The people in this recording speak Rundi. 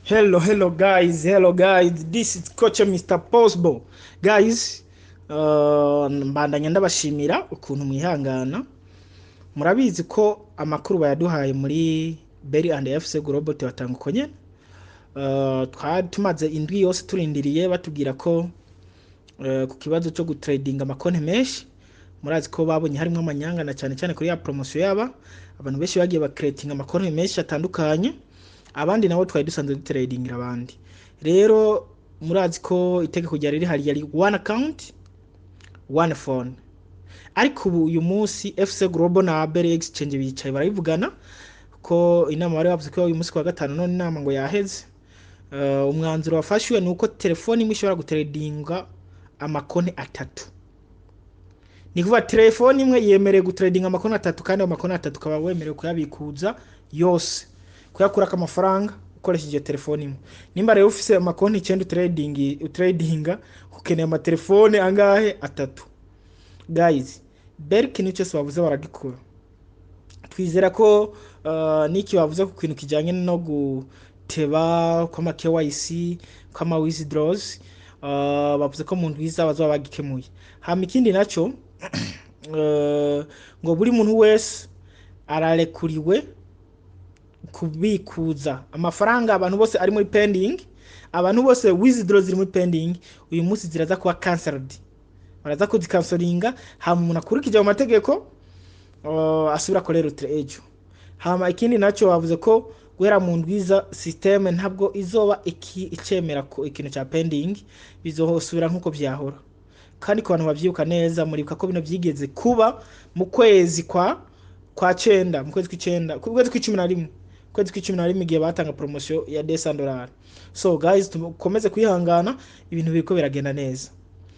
Hello, hello guys, hello guys. This is Coach Mr. Possible. Guys, mbandanya ndabashimira ukuntu mwihangana. Murabizi ko amakuru bayaduhaye muri Berry and FC Global batanga uko nyene. Twari tumaze indwi yose turindiriye batubwira ko ku kibazo cyo gutradinga amakonti menshi, murazi ko babonye harimo amanyanga na cyane cyane kuri ya promotion yaba abantu benshi bagiye bacreatinga amakonti menshi atandukanye, abandi nabo twari dusanzwe dutradingira abandi. Rero murazi ko itegeko ryari rihari yari one account one phone, ariko ubu uyu munsi FC Global na Berry Exchange bicaye barabivugana ko inama bari bavuze ko uyu munsi kwa gatanu, none inama ngo yaheze. Umwanzuro wafashwe ni uko telefoni imwe ishobora gutradinga amakonti atatu. Ni kuvuga telefoni imwe yemerewe gutradinga amakonti atatu, kandi ayo makonti atatu ukaba wemerewe kuyabikuza yose, kuyakurako amafaranga ukoresheje telefoni imwe. Nimba rero ufise amakonti 9 utradinga, ukeneye amatelefone angahe? Atatu. Guys, Berry ikintu cyose bavuze baragikora. Twizera ko n'iki bavuze ku kintu kijyanye no guteba kw'ama KYC, kw'ama withdraws, bavuze ko mu ndwi iza bazoba bagikemuye. Hama ikindi naco, ngo buri muntu wese ararekuriwe kubikuza amafaranga. Abantu bose ari muri pending, abantu bose withdraw ziri muri pending, uyu munsi ziraza kuba cancelled, baraza kuzicancelinga. Hama umuntu akurikije mu mategeko asubira akorera retrait ejo. Hama ikindi naco bavuze ko guhera mu ndwiza système ntabwo izoba icemera ko ikintu ca pending bizohosubira nkuko vyahora. Kandi ku bantu bavyibuka neza, muribuka ko bino vyigeze kuba mu kwezi kwa cenda, mu kwezi kw'icenda, ku kwezi kw'icumi na rimwe, kwezi kw'icumi na rimwe, igihe batanga promotion ya $200. So guys, tukomeze kwihangana, ibintu biriko biragenda neza.